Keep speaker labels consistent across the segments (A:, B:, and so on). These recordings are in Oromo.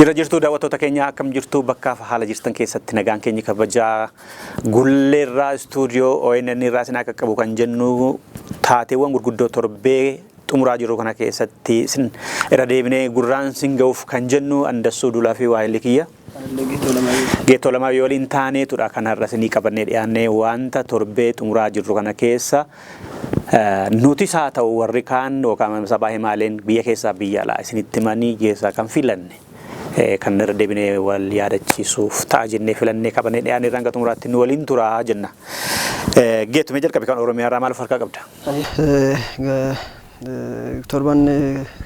A: Jira jirtuu daawwattoota keenya, akkam jirtuu? Bakkaaf haala jirtan keessatti nagaan keenya kabajaa Gulleerraa istuudiyoo ONN irraa isin akka qabu kan jennu, taateewwan gurguddoo torbee xumuraa jiru kana keessatti isin irra deebinee gurraan isin ga'uuf kan jennu Andassuu Duulaa fi waahilli kiyya. Geettoo lamaa waliin taaneetudha kan har'a isinii qabannee dhiyaannee. Wanta torbee xumuraa jirru kana keessa nutis haa ta'u warri kaan yookaan sabaa himaaleen biyya keessaa biyya alaa isinitti himanii keessaa kan filanne kan irra deebinee wal yaadachiisuuf ta'a jennee filannee qabannee dhiyaannee irraan xumuraatti nu waliin turaa jenna. Geettumee, jalqabe kan Oromiyaa irraa maal of harkaa qabda?
B: Torban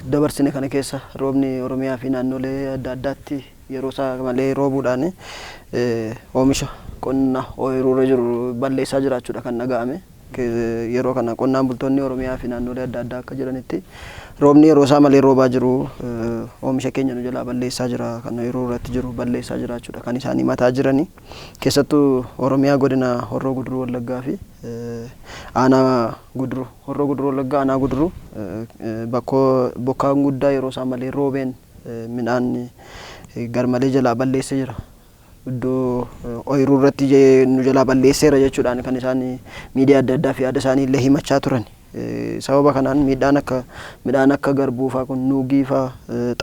B: dabarsine kana keessa roobni Oromiyaa fi naannolee adda addaatti yeroo isaa malee roobuudhaan oomisha qonna ooyiruurra jiru balleessaa jiraachuudha kan dhaga'ame. Yeroo kana qonnaan bultoonni Oromiyaa fi naannolee adda addaa akka jiranitti, roobni yeroo isaa malee roobaa jiru oomisha keenya nu jalaa balleessaa jira, kan ooyiruu irratti jiru balleessaa jiraachuudha kan isaan himataa jirani. Keessattuu Oromiyaa godina Horroo Guduruu Wallaggaa fi aanaa Guduruu, Horroo Guduruu Wallaggaa aanaa Guduruu bakkoo bokkaan guddaa yeroo isaa malee roobeen midhaan garmalee jalaa balleessee jira. Iddoo ooyiruu irratti nu jalaa balleesseera jechuudhaan kan isaan miidiyaa adda addaa fi yaada isaanii illee himachaa turan. Sababa kanaan miidhaan akka midhaan akka garbuu faa kun, nuugii faa,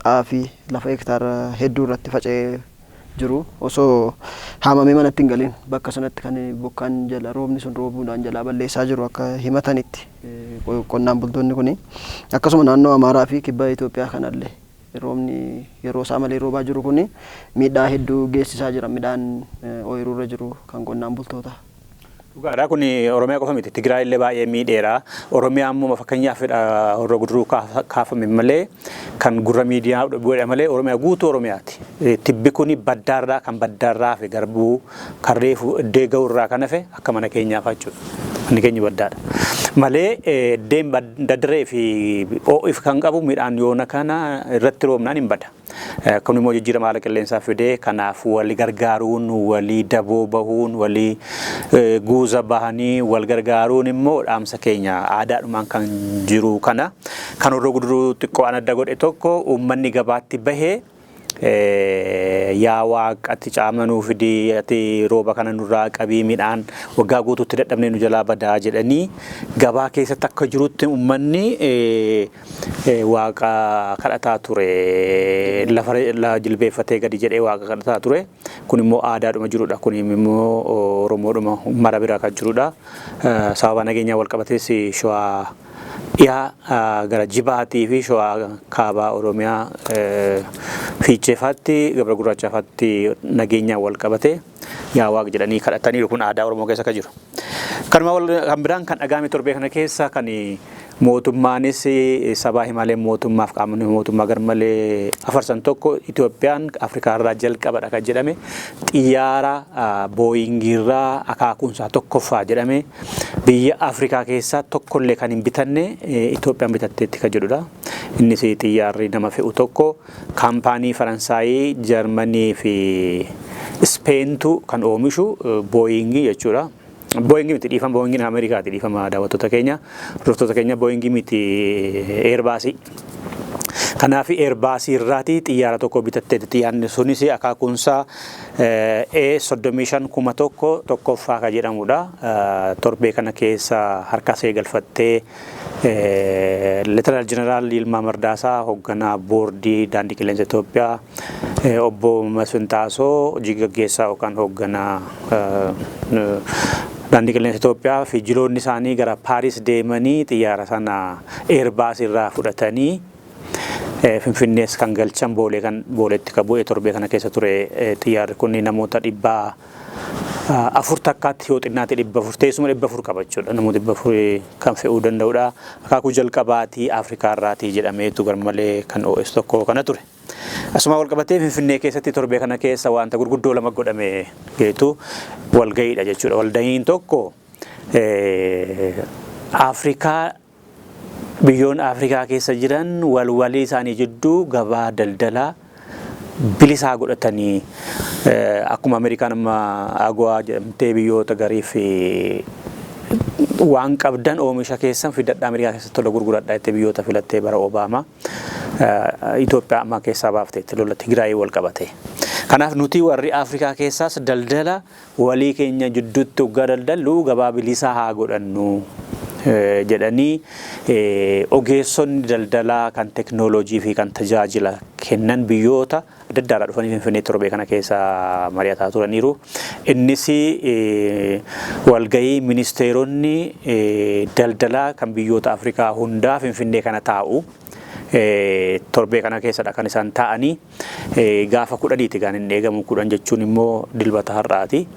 B: xaafii lafa hektaara hedduu irratti faca'ee jiru osoo haamamee manatti hin galin bakka sanatti kan bokkaan jala roobni sun roobuudhaan jalaa balleessaa jiru akka himatanitti qonnaan bultoonni kuni. Akkasuma naannoo Amaaraa fi kibba Itoophiyaa kanallee roobni yeroo isaa malee roobaa jiru kuni miidhaa hedduu geessisaa jira midhaan ooyiruurra jiru kan qonnaan bultoota.
A: Dhugaadha, kun Oromiyaa qofa miti, Tigraay illee baay'ee miidheera. Oromiyaa immoo fakkeenyaaf Horroo Guduruu kaafame malee, kan gurra miidiyaa godhe malee, Oromiyaa guutuu Oromiyaati. Tibbi kun baddaarraa kan baddaarraa hafe, garbuu kan reefu iddee ga'urraa kan hafe akka mana keenyaaf jechuudha. Manni keenya baddaadha. Malee iddeen dadaree fi oo'if kan qabu midhaan yoona kana irratti roobnaan hin bada. Kun immoo jijjiirama haala qilleensaa fidee. Kanaaf wali gargaaruun, walii daboo bahuun, walii guuza bahanii wal gargaaruun immoo dhaamsa keenya aadaadhumaan kan jiru kana. Kan Horroo Guduruu xiqqoo an adda godhe tokko, uummanni gabaatti bahee "Yaa Waaqa, ati caama nuu fidii, ati rooba kana nurraa qabii, midhaan waggaa guutuutti dadhabnee nu jalaa badaa" jedhanii gabaa keessatti akka jirutti uummanni waaqa kadhataa ture. Lafa jilbeeffatee gadi jedhee waaqa kadhataa ture. Kun immoo aadaadhuma jirudha. Kun immoo Oromoodhuma mara bira kan jirudha. Sababa nageenyaa wal qabatees Shawaa dhiyaa gara Jibaatii fi Shawaa kaabaa Oromiyaa Fiicheefaatti, Gabra Gurraachafaatti nageenyaan wal qabate "Yaa Waaq" jedhanii kadhataniiru. Kun aadaa Oromoo keessa akka jiru. Kanuma kan biraan kan dhaga'ame torbee kana keessa, kan mootummaanis sabaa himaaleen mootummaaf qaamonni mootummaa garmalee afarsan tokko, Itoophiyaan Afrikaa irraa jalqabadha kan jedhame, xiyyaara Booyingiirraa akaakuunsaa tokkoffaa jedhame, biyya Afrikaa keessaa tokkollee kan hin bitanne Itoophiyaan bitatteetti kan jedhudha. Innis xiyyaarri nama fe'u tokko kaampaanii Faransaayii, Jarmanii fi Ispeentu kan oomishu Booyingii jechuudha. Booyingii miti, dhiifama, Booyingiin Ameerikaati, dhiifama daawwattoota keenya, hordoftoota keenya, Booyingii miti, Eerbaasii. Kanaaf Eerbaasii irraati xiyyaara tokko bitatteetti. Xiyyaarri sunis akaakuunsaa A35 1000 tokkoffaa kan jedhamudha. Torbee kana keessa harka ishee galfattee Leetanaal Jeneraal Yilmaa Mardaasaa, hoogganaa boordii daandii qilleensa Itoophiyaa, obbo Masfin Taasoo, hojii gaggeessaa yookaan hoogganaa daandii qilleensa Itoophiyaa fi jiloonni isaanii gara Paaris deemanii xiyyaara sana Eerbaas irraa fudhatanii Finfinnees kan galchan, Boolee kan Booleetti kan bu'e torbee kana keessa ture. Xiyyaarri kun namoota 400 takkaatti yoo xinnaate 400, teessuma 400 qaba jechuudha. Namoota 400 kan fe'uu danda'udha. Akaakuu jalqabaatii Afrikaa irraatii jedhameetu garmalee kan OS tokko kana ture. Asuma wal qabatee Finfinnee keessatti torbee kana keessa wanta gurguddoo lama godhame geetu, walga'iidha jechuudha. Walga'iin tokko Afrikaa, biyyoon Afrikaa keessa jiran walwalii isaanii jidduu gabaa daldalaa bilisaa godhatanii, akkuma Ameerikaan amma AGOA jedhamtee biyyoota gariif Waan qabdan oomisha keessan fidadhaa, Ameerikaa keessatti tola gurguradhaa jettee biyyoota filattee bara Obaamaa Itoophiyaa ammaa keessaa baafteetti lola Tigraayii wal qabate. Kanaaf nuti warri Afrikaa keessaas daldala walii keenya jidduutti waggaa daldallu gabaa bilisaa haa godhannu jedhanii ogeessonni daldalaa kan teknooloojii fi kan tajaajila kennan biyyoota adda addaarraa dhufanii Finfinnee torbee kana keessa mari'ataa turaniiru. Innis walgahii ministeeronni daldalaa kan biyyoota Afrikaa hundaa Finfinnee kana taa'u. Torbee kana keessadha kan isaan taa'anii, gaafa 10ti kan inni eegamu, 10 jechuun immoo Dilbata har'aati.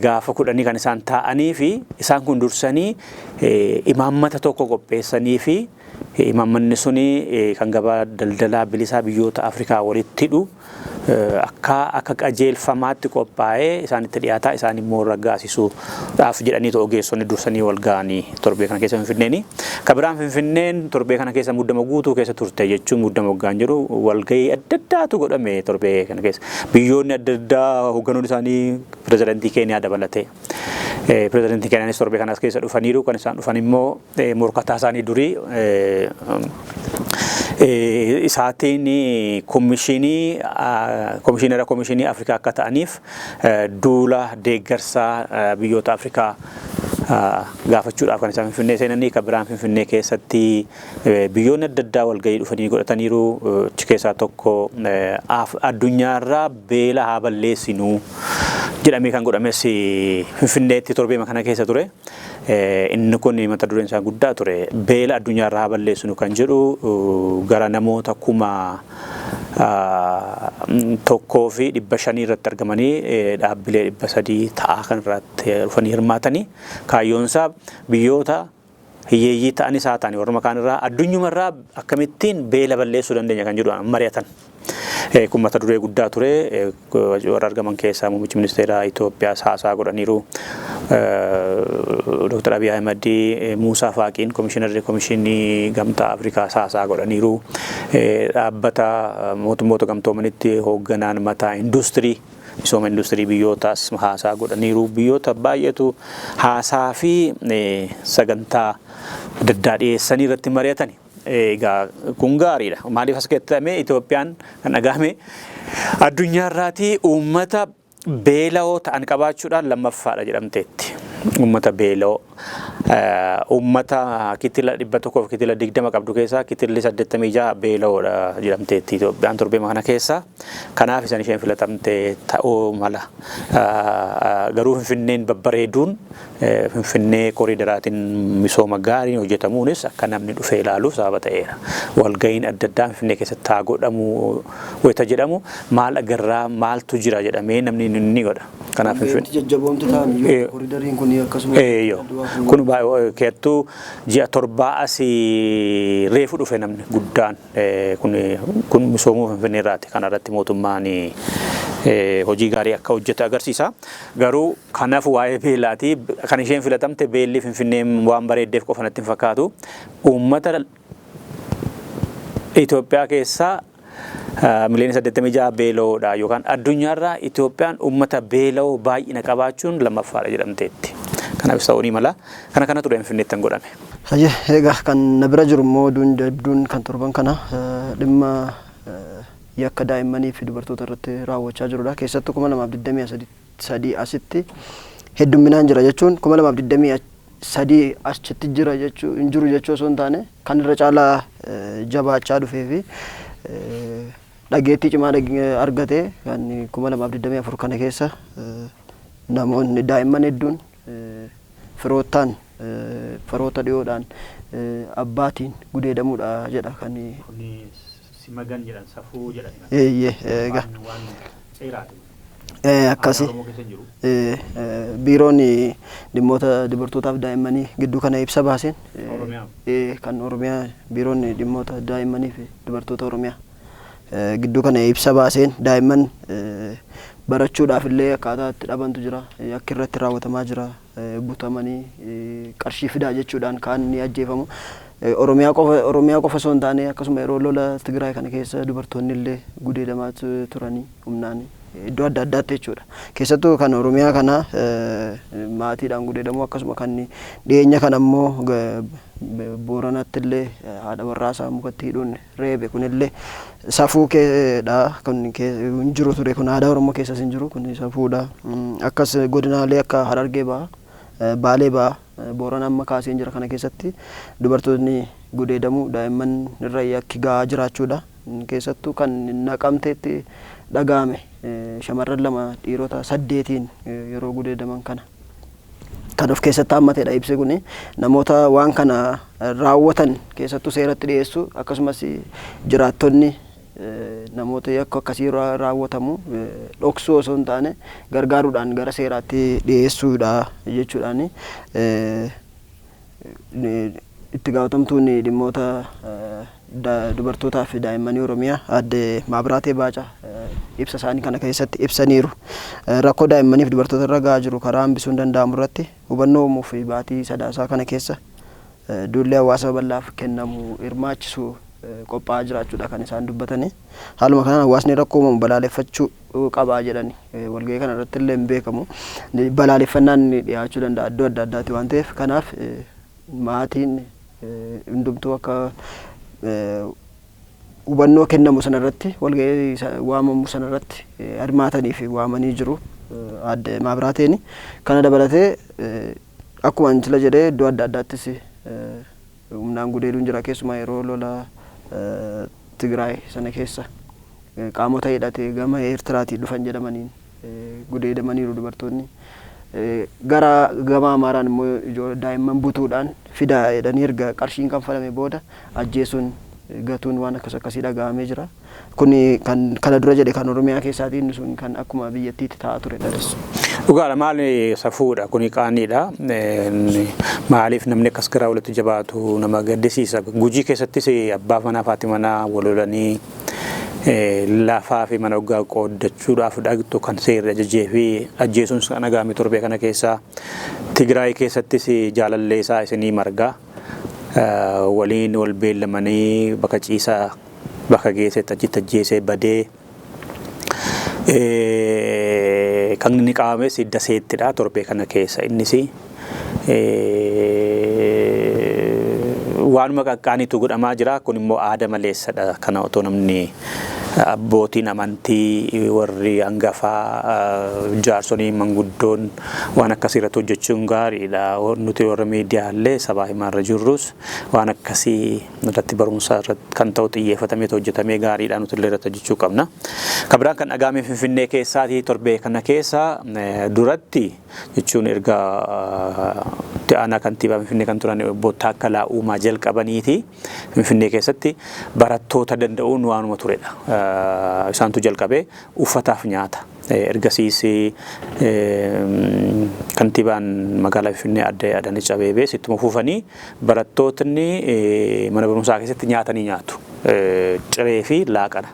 A: Gaafa 10 kan isaan taa'anii fi isaan kun dursanii imaammata tokko qopheessanii fi imaammanni suni kan gabaa daldalaa bilisaa biyyoota Afrikaa walitti hidhu akka qajeelfamaatti qophaa'ee isaanitti dhiyaataa, isaan immoo raggaasisuudhaaf jedhaniitu ogeessonni dursanii wal ga'anii torbee kana keessa Finfinneeni. Kan biraan, Finfinneen torbee kana keessa muddama guutuu keessa turte jechuun, muddama waggaan jiru walgahii adda addaatu godhame torbee kana keessa. Biyyoonni adda addaa hoogganoonni isaanii, pirezidantii Keeniyaa dabalatee. Pirezidantii Keeniyaanis torbee kanas keessa dhufaniiru. Kan isaan dhufan immoo morkataa isaanii durii isaatiin komishinii komishinara komishinii Afrikaa akka ta'aniif duula deeggarsaa biyyoota Afrikaa gaafachuudhaaf kan isaan Finfinnee seenanii. Kan biraan, Finfinnee keessatti biyyoonni adda addaa walgahii dhufanii godhataniiru. Achi keessaa tokko addunyaarraa beela haa balleessinuu jedhamee kan godhames Finfinneetti torbeema kana keessa ture. Inni kun mata dureen isaa guddaa ture. Beela addunyaarraa haa balleessinu kan jedhu gara namoota 1500 irratti argamanii, dhaabbilee 300 ta'aa kan irratti dhufanii hirmaatanii, kaayyoonsaa biyyoota hiyyeeyyii ta'anis haa ta'ani warra kaan irraa, addunyumarraa akkamittiin beela balleessuu dandeenya kan jedhu mari'atan. Kun mata duree guddaa ture. Warra argaman keessaa muummichi ministeeraa Itoophiyaas haasaa godhaniiru. Dr. Abiy Ahmed, Muusaa Faaqiin komishinarri komishinii Gamtaa Afrikaas haasaa godhaniiru. Dhaabbata Mootummoota Gamtoomanitti hoogganaan mataa industirii, misooma industirii biyyootaas haasaa godhaniiru. Biyyoota baay'eetu haasaa fi sagantaa adda addaa dhiyeessanii irratti mari'atani. Egaa kun gaariidha. Maaliif as keessatti Itoophiyaan kan dhagahame addunyaarraatii uummata beela'oo ta'an qabaachuudhaan lammaffaadha jedhamteetti. Uummata beela'oo. Uummata kitila 120 qabdu keessaa kitilli 86 beela'oodha jedhamteetti Itoophiyaan torbeema kana keessa. Kanaaf isan isheen filatamte ta'uu mala. Garuu Finfinneen babbareeduun, Finfinnee koriidaraatiin misooma gaariin hojjetamuunis akka namni dhufee ilaaluuf sababa ta'eera. Walga'iin adda addaa Finfinnee keessatti haa godhamu wayita jedhamu, maal agarraa, maaltu jira jedhamee namni ni godha.
B: Kanaaf Finfinnee jajjaboomti ta'an iyyuu koridariin kun akkasuma.
A: Kun keessattuu ji'a 7 asii reefu dhufe namni guddaan kun misoomuu Finfinnee irraati. Kana irratti mootummaan hojii gaarii akka hojjete agarsiisa. Garuu kanaaf waa'ee beelaati kan isheen filatamte, beelli Finfinneen waan bareeddeef qofa natti hin fakkaatu. Uummata Itoophiyaa keessaa miliyoona 86 beela'oodha yookaan addunyaarraa Itoophiyaan uummata beela'oo baay'ina qabaachuun lammaffaadha jedhamteetti. Kanaaf ta'uu ni mala. Kana kana ture Finfinneetti kan godhame.
B: Hayyee, egaa kan na bira jiru immoo oduun jabduun kan torban kana dhimma yakka daa'immanii fi dubartoota irratti raawwachaa jirudha. Keessattuu 2023 asitti heddumminaan jira jechuun, 2023 achitti jira jechuu hin jiru jechuu osoo hin taane, kan irra caalaa jabaachaa dhufee fi dhageettii cimaa argate kan 2024 kana keessa namoonni daa'imman hedduun firoottaan, firoota dhiyoodhaan, abbaatiin gudeedamuudha jedha kan.
A: Kuni simagan jedhan, safuu jedhan.
B: Eeyyee, egaa.
A: Waan seeraati.
B: Akkasi. Biiroon dhimmoota dubartootaaf daa'immanii gidduu kana ibsa baaseen, kan Oromiyaa, biiroon dhimmoota daa'immanii fi dubartoota Oromiyaa gidduu kana ibsa baaseen, daa'imman barachuudhaaf illee akkaataa itti dhabantu jira, yakki irratti raawwatamaa jira, butamanii qarshii fidaa jechuudhaan kaan ni ajjeefamu. Oromiyaa qofa osoo hin taane, akkasuma yeroo lola Tigraay kana keessa dubartoonni illee gudeedamaa turanii humnaan. iddoo adda addaatti jechuudha. Keessattuu kan Oromiyaa kana maatiidhaan gudeedamuu, akkasuma kan dhiyeenya kana immoo Booranatti illee haadha warraasaa mukatti hidhuun reebe, kunillee safuu keedha kun hin jiru ture, kun aadaa Oromoo keessas hin jiru, kun safuudha. Akkas godinaalee akka Harargee baha, Baalee baha, Boorana amma kaasee jira kana keessatti dubartoonni gudeedamuu, daa'imman irra yakki gahaa jiraachuudha. Keessattuu kan Naqamteetti dhaga'ame shamarran lama dhiirota saddeetiin yeroo gudeedaman kana kan of keessatti hammatedha ibsi kuni. Namoota waan kana raawwatan keessattuu seeratti dhiyeessu, akkasumas jiraattonni namoota yakka akkasii raawwatamu dhoksuu osoo hin taane gargaaruudhaan gara seeraatti dhiyeessuudha jechuudhaan itti gaafatamtuun dhimmoota dubartootaa fi daa'immanii Oromiyaa aadde Maabiraatee Baacaa ibsa isaanii kana keessatti ibsaniiru. Rakkoo daa'immaniif dubartoota irra gahaa jiru karaa hambisuun danda'amu irratti hubannoo uumuu fi baatii Sadaasaa kana keessa duulli hawaasa bal'aaf kennamu hirmaachisu qophaa'aa jiraachuudha kan isaan dubbatanii. Haaluma kanaan hawaasni rakkoo uumamu balaaleffachuu qabaa jedhani, walgahii kana irratti illee hin beekamu. Balaaleffannaan dhiyaachuu danda'a iddoo adda addaati waan ta'eef, kanaaf maatiin hundumtuu akka hubannoo kennamu sanarratti, walgahii waamamu sanarratti hirmaatanii fi waamanii jiru aadde Maabiraateen. Kana dabalatee akkuma intila jedhee iddoo adda addaattis humnaan gudeeduun jira, keessumaa yeroo lola Tigraay sana keessa qaamota hidhatee gama Eertiraatii dhufan jedhamaniin gudeedamaniiru dubartoonni. Gara gama Amaaraan immoo daa'imman butuudhaan fidaa jedhanii erga qarshiin kanfalame booda ajjeesuun, gatuun waan akkas akkasii dhaga'amee jira. Kuni kan kana dura jedhe kan Oromiyaa keessaatiin, inni sun kan akkuma biyyattiitti ta'aa turedha.
A: Dhugaadha, maali safuudha, kuni qaaniidha. Maaliif namni akkas garaa walitti jabaatu nama gaddisiisa. Gujii keessattis abbaa manaa fi haati manaa wal lolanii lafaa fi mana waggaa qooddachuudhaaf dhaqxu kan seerri ajajee fi ajjeesuun kan dhaga'ame torbee kana keessa. Tigraay keessattis jaalallee isaa isinii margaa waliin wal beellamanii bakka ciisaa bakka geessetti achitti ajjeesee badee. Kan inni qabames Daseettidha torbee kana keessa, innis waanuma qaqqaaniitu godhamaa jira. Kun immoo aada maleessadha. Kana otoo namni abbootiin amantii, warri hangafaa, jaarsoliin manguddoon waan akkasii irratti hojjechuun gaariidha. Nuti warra miidiyaalee sabaa himaarra jirrus waan akkasii irratti barumsa irratti kan ta'u xiyyeeffatamee hojjetamee gaariidha, nuti illee irratti hojjechuu qabna. Kan biraan kan dhaga'ame Finfinnee keessaatii torbee kana keessa duratti jechuun erga itti aanaa kantiibaa Finfinnee kan turan obbo Taakkalaa Uumaa jalqabaniiti Finfinnee keessatti barattoota danda'uun waanuma turedha. Isaantu jalqabee uffataaf nyaata. Ergasiis kantiibaan magaalaa Finfinnee adde Adaanech Abeebee ittuma fufanii barattootni mana barumsaa keessatti nyaatanii nyaatu. Ciree fi laaqana.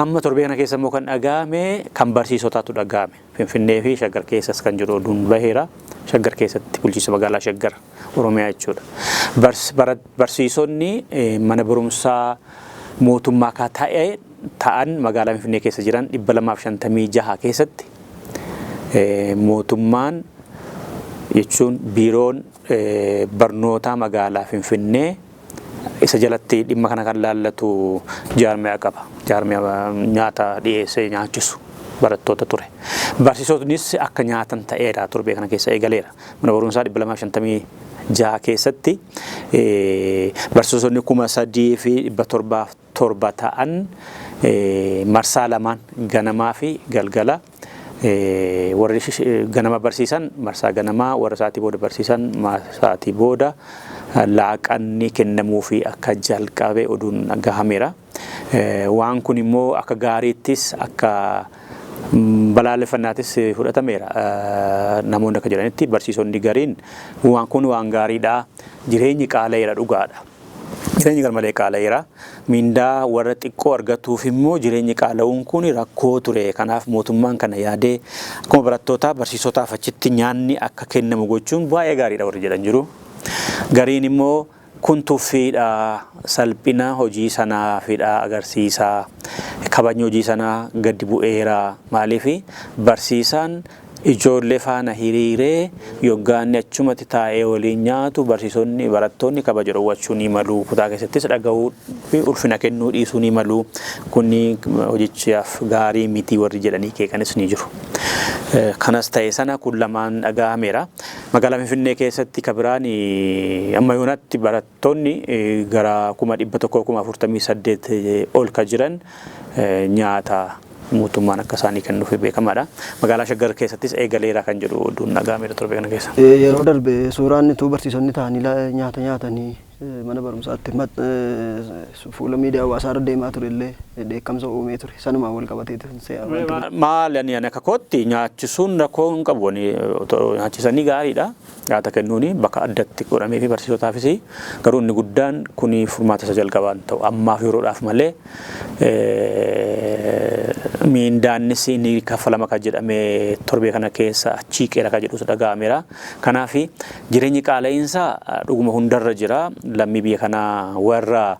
A: Amma torbee kana keessa immoo kan dhaga'ame kan barsiisotaatu dhaga'ame. Finfinnee fi Shaggar keessas kan jiru oduun baheera. Shaggar keessatti, bulchiinsa magaalaa Shaggar Oromiyaa jechuudha. Barsiisonni mana barumsaa mootummaa kan ta'e ta'an magaalaa Finfinnee keessa jiran 256 keessatti mootummaan jechuun biiroon barnootaa magaalaa Finfinnee isa jalatti dhimma kana kan laallatu jaarmiyaa qaba. Jaarmiyaa nyaata dhiyeessee nyaachisu barattoota ture. Barsiisotnis akka nyaatan ta'eera, torbee kana keessa eegaleera. Mana barumsaa 256 keessatti barsiisonni 3707 ta'an marsaa lamaan, ganamaa fi galgala, warri ganama barsiisan marsaa ganamaa, warra sa'aatii booda barsiisan sa'aatii booda laaqanni kennamuufi akka jalqabe oduun gahameera. Waan kun immoo akka gaariittis akka balaaleffannaatis fudhatameera. Namoonni akka jedhanitti barsiisonni gariin waan kun waan gaariidha. Jireenyi qaala'eera, dhugaadha. Jireenyi garmalee qaala'eera. Mindaa warra xiqqoo argatuuf immoo jireenyi qaala'uun kun rakkoo ture. Kanaaf mootummaan kana yaadee akkuma barattootaa barsiisotaaf achitti nyaanni akka kennamu gochuun baay'ee gaariidha warri jedhan jiru. Gariin immoo kun tuffiidha, salphina hojii sanaafidha agarsiisa. Kabajni hojii sanaa gadi bu'eera. Maaliif barsiisaan ijoollee faana hiriiree yoggaanni achumatti taa'ee waliin nyaatu, barsiisonni barattoonni kabaja dhowwachuu ni malu. Kutaa keessattis dhagahuu fi ulfina kennuu dhiisuu ni malu. Kuni hojichaaf gaarii miti warri jedhanii keekanis ni jiru. Kanas ta'e sana kun lamaan dhaga'ameera. Magaalaa Finfinnee keessatti kabiraan amma yoonatti barattoonni gara 148,000 ol ka jiran nyaata mootummaan akka isaanii kennuuf beekamaadha. Magaalaa Shaggar keessattis eegaleera kan jedhu oduun dhaga'ameera torbee kana keessa.
B: Yeroo darbe suuraan utuu barsiisonni ta'anii nyaata nyaatanii mana barumsaatti fuula miidiyaa hawaasaa irra deemaa ture illee dheekkamsa uumee ture. Sanumaan wal qabatee
A: Maal, ani akka kootti nyaachisuun rakkoo hin qabu. Nyaachisanii gaariidha. Nyaata kennuuni bakka addatti godhamee fi barsiisotaafis, garuu inni guddaan kuni furmaata isa jalqabaan ta'u ammaaf yeroodhaaf malee, miindaannis inni kaffalama kan jedhamee torbee kana keessa achiiqeera kan jedhus dhaga'ameera. Kanaaf jireenyi qaala'insaa dhuguma hundarra jira. Lammii biyya kanaa warra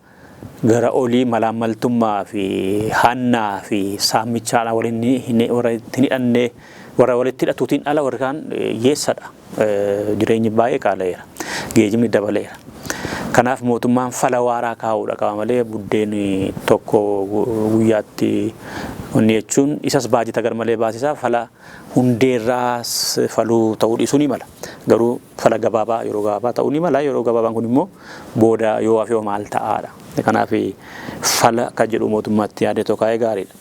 A: gara olii malaammaltummaa fi hannaa fi saamichaadhaan waliin warra itti hidhanne, warra walitti hidhatuutiin ala warri kaan hiyyeessadha. Jireenyi baay'ee qaala'eera. Geejibni dabaleera. Kanaaf mootummaan fala waaraa kaa'uudha qaba malee, buddeen tokko guyyaatti wanni jechuun isas baajata garmalee baasisaa, fala hundeerraa faluu ta'uu dhiisuu ni mala. Garuu fala gabaabaa yeroo gabaabaa ta'uu ni mala. Yeroo gabaabaan kun immoo booda yoo hafe maal ta'aadha. Kanaaf fala akka jedhu mootummaatti yaadee tokko kaa'ee gaariidha.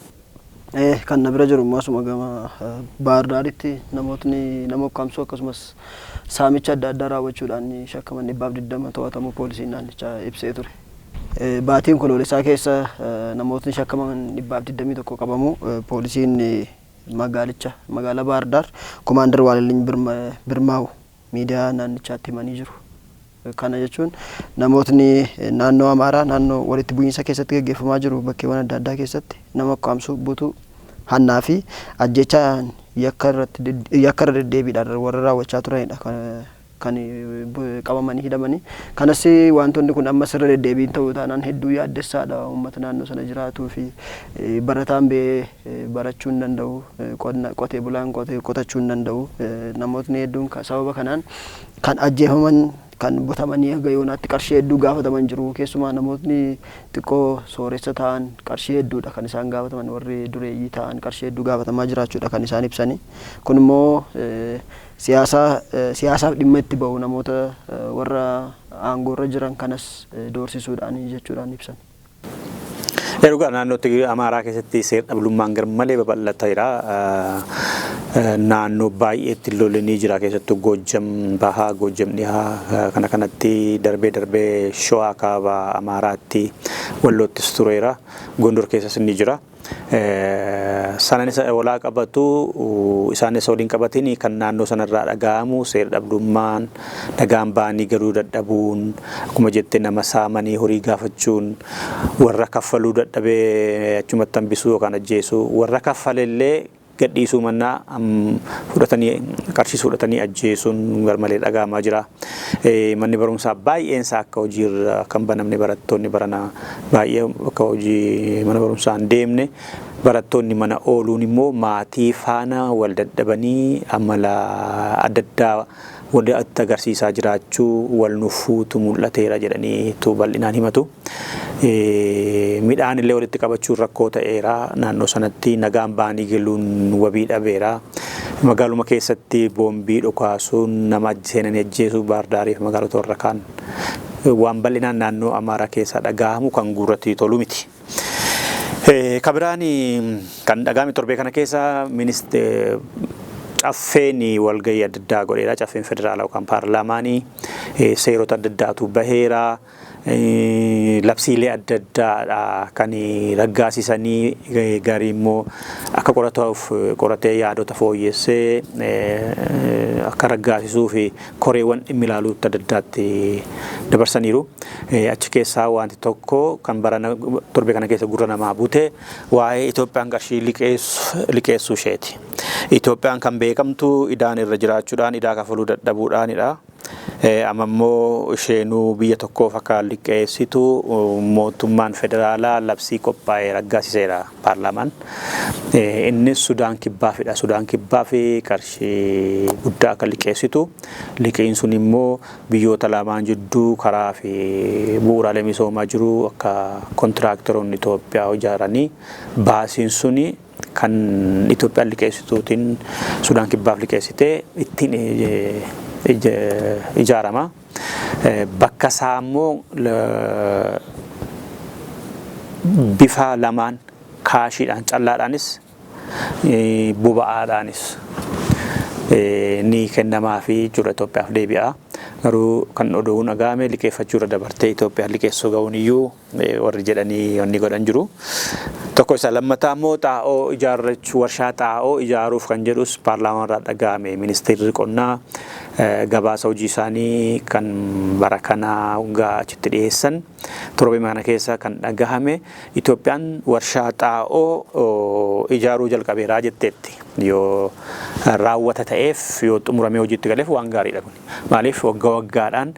B: Kan na bira jiru immoo asuma gama Baahir Daaritti namootni nama ukkaamsuu akkasumas saamicha adda addaa raawwachuudhaan shakkaman 120 to'atamuu poolisiin naannichaa ibsee ture. Baatiin Onkoloolessaa keessa namootni shakkaman 121 qabamuu poolisiin magaalicha, magaalaa Baahir Daar, Komaandar Waaliliny Birmaawu miidiyaa naannichaatti himanii jiru. Kana jechuun namootni naannoo Amaaraa naannoo walitti bu'iinsa keessatti gaggeeffamaa jiru bakkeewwan adda addaa keessatti nama ukkaamsuu, butuu, hannaa fi ajjechaan yakka irratti yakka irra deddeebiidhaan warra raawwachaa turanidha kan qabamanii hidhamanii. Kanas wantoonni kun ammas irra deddeebiin ta'uu taanaan hedduu yaaddessaadha uummata naannoo sana jiraatuu fi barataan ba'ee barachuu hin danda'u, qotee bulaan qotachuu hin danda'u. Namootni hedduun sababa kanaan kan ajjeefaman, kan butamanii haga yoonaatti qarshii hedduu gaafataman jiru. Keessumaa namootni xiqqoo sooressa ta'an qarshii hedduudha kan isaan gaafataman, warri dureeyyii ta'an qarshii hedduu gaafatamaa jiraachuudha kan isaan ibsanii. Kun immoo siyaasaaf dhimma itti ba'u, namoota warra aangoorra jiran kanas doorsisuudhaan jechuudhaan ibsan.
A: Egaa naannoo Amaaraa keessatti seer dhablummaan garmalee babal'ateera. Naannoo baay'eetti lolli ni jira, keessattuu Goojjam Bahaa, Goojjam Dhihaa kana kanatti, darbee darbee Shawaa Kaabaa Amaaraatti, Walloottis tureera. Gondor keessas ni jira. Sanan isa walaa qabatu, isaanis waliin qabatin, kan naannoo sanarraa dhaga'amu seera dhabdummaan, dhagaan ba'anii galuu dadhabuun, akkuma jette nama saamanii horii gaafachuun, warra kaffaluu dadhabee achumatti hambisuu yookaan ajjeesuu, warra kaffalellee gadhiisuu mannaa fudhatanii qarshii fudhatanii ajjeesuun garmalee dhaga'amaa jira. Manni barumsaa baay'een isaa akka hojiirra kan banamne, barattoonni barana baay'ee akka hojii mana barumsaa hin deemne, barattoonni mana ooluun immoo maatii faana wal dadhabanii amala adda addaa walitti agarsiisaa jiraachuu, wal nuffuutu mul'ateera jedhaniitu bal'inaan himatu. Midhaan illee walitti qabachuun rakkoo ta'eera. Naannoo sanatti nagaan ba'anii galuun wabii dhabeera. Magaaluma keessatti boombii dhukaasuun, nama seenanii ajjeesuu, Baardaariif magaalota warra kaan waan bal'inaan naannoo Amaaraa keessaa dhaga'amu kan gurratti tolu miti. Kabiraan kan dhaga'ame torbee kana keessa caffeen walgahii adda addaa godheera. Caffeen federaalaa yookaan paarlaamaanii seerota adda addaatu baheera. Labsiilee adda addaadha kan raggaasisanii, garii immoo akka qoratuuf qoratee yaadota fooyyessee akka raggaasisuu fi koreewwan dhimmi ilaaluutti adda addaatti dabarsaniiru. Achi keessaa wanti tokko kan barana torbee kana keessa gurra namaa bute waa'ee Itoophiyaan qarshii liqeessuu isheeti. Itoophiyaan kan beekamtu idaan irra jiraachuudhaan, idaa kafaluu dadhabuudhaanidha. Amma immoo isheenuu biyya tokkoof akka liqeessitu mootummaan federaalaa labsii qophaa'ee raggaasiseera paarlaamaan. Innis Sudaan Kibbaafidha. Sudaan Kibbaa fi qarshii guddaa akka liqeessitu. Liqiin sun immoo biyyoota lamaan jidduu karaa fi bu'uuraalee misoomaa jiru akka kontiraaktaroonni Itoophiyaa ijaaranii baasiin suni kan Itoophiyaan liqeessituutiin Sudaan Kibbaaf liqeessitee ittiin ijaarama. Bakka isaa immoo bifa lamaan, kaashiidhaan, callaadhaanis, boba'aadhaanis ni kennamaafi jechuudha, Itoophiyaaf deebi'a. Garuu kan oduun dhaga'ame liqeeffachuu irra dabartee Itoophiyaan liqeessuu ga'uun iyyuu warri jedhanii wanni godhan jiru. Tokko isa, lammataa immoo xaa'oo ijaarrachuu, warshaa xaa'oo ijaaruuf kan jedhus paarlaamaa irraa dhaga'ame. Ministeerri qonnaa gabaasa hojii isaanii kan bara kanaa hanga achitti dhiyeessan torbee kana keessa kan dhagahame Itoophiyaan warshaa xaa'oo ijaaruu jalqabeeraa jetteetti. Yoo raawwata ta'eef, yoo xumuramee hojiitti galeef, waan gaariidha kun. Maaliif, waggaa waggaadhaan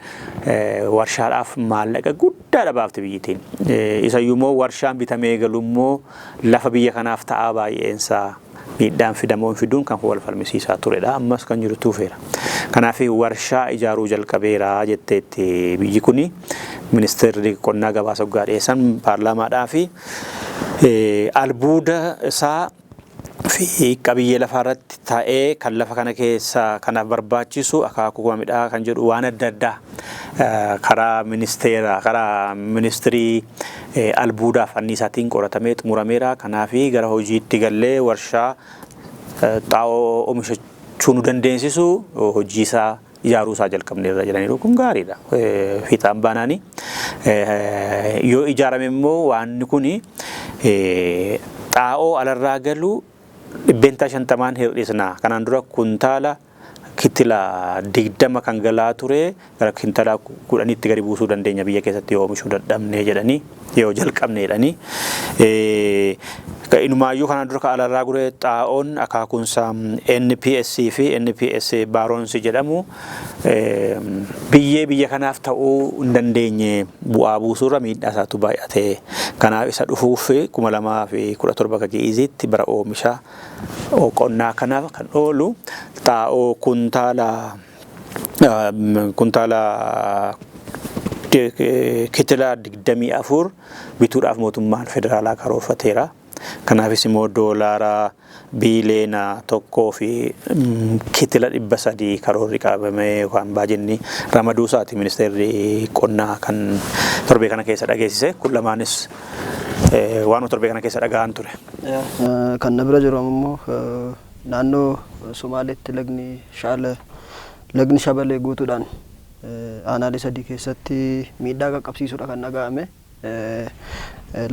A: warshaadhaaf maallaqa guddaadha baafti biyyittiin. Isayyuu immoo warshaan bitamee galu immoo lafa biyya kanaaf ta'aa, baay'eensaa miidhaan fidamoo hin fiduun kan wal falmisiisaa turedha. Ammas kan jiru tuufeera. Kanaaf warshaa ijaaruu jalqabeera jetteetti biyyi kuni. Ministeerri qonnaa gabaasa waggaa dhiyeessan paarlaamaadhaa fi albuuda isaa fi qabiyyee lafaa irratti ta'ee kan lafa kana keessa kanaaf barbaachisu akaakuu midhaa kan jedhu waan adda addaa karaa ministeera, karaa ministirii albuudaaf anniisaatiin qoratamee xumurameera. Kanaaf gara hojiitti gallee warshaa xaa'oo oomishachuu nu dandeessisu hojii isaa ijaaruu isaa jalqabneerra jedhaniiru. Kun gaariidha. Fiixaan baanaani. Yoo ijaarame immoo waanni kuni xaa'oo alarraa galu 50% hir'isna. Kanaan dura kuntaala kitila 20 kan galaa ture gara kintaala 10tti gadi buusuu dandeenya biyya keessatti yoo oomishuu dadhabne jedhanii, yoo jalqabne jedhanii. Inumaayyuu kanaan dura kan alarraa gure xaa'oon akaakuunsaa NPS fi NPS Baaroonsi jedhamu biyyee biyya kanaaf ta'uu hin dandeenye, bu'aa buusuurra miidhaa isaatu baay'ate. Kanaaf isa dhufuuf 2017 akka Gi'iziitti bara oomisha qonnaa kanaaf kan oolu xaa'oo kuntaala kitila 24 bituudhaaf mootummaan federaalaa karoorfateera. Kanaafis immoo doolaara biiliyoona 1 fi kitila 300 karoorri qabamee yookaan baajenni ramaduu isaati ministeerri qonnaa kan torbee kana keessa dhageessise. Kun lamaanis waanuma torbee kana keessa dhaga'an ture.
B: Kan na bira jiru ammoo naannoo Somaaleetti lagni Shaala, lagni Shabalee guutuudhaan aanaalee sadii keessatti miidhaa qaqqabsiisuudha kan dhaga'ame.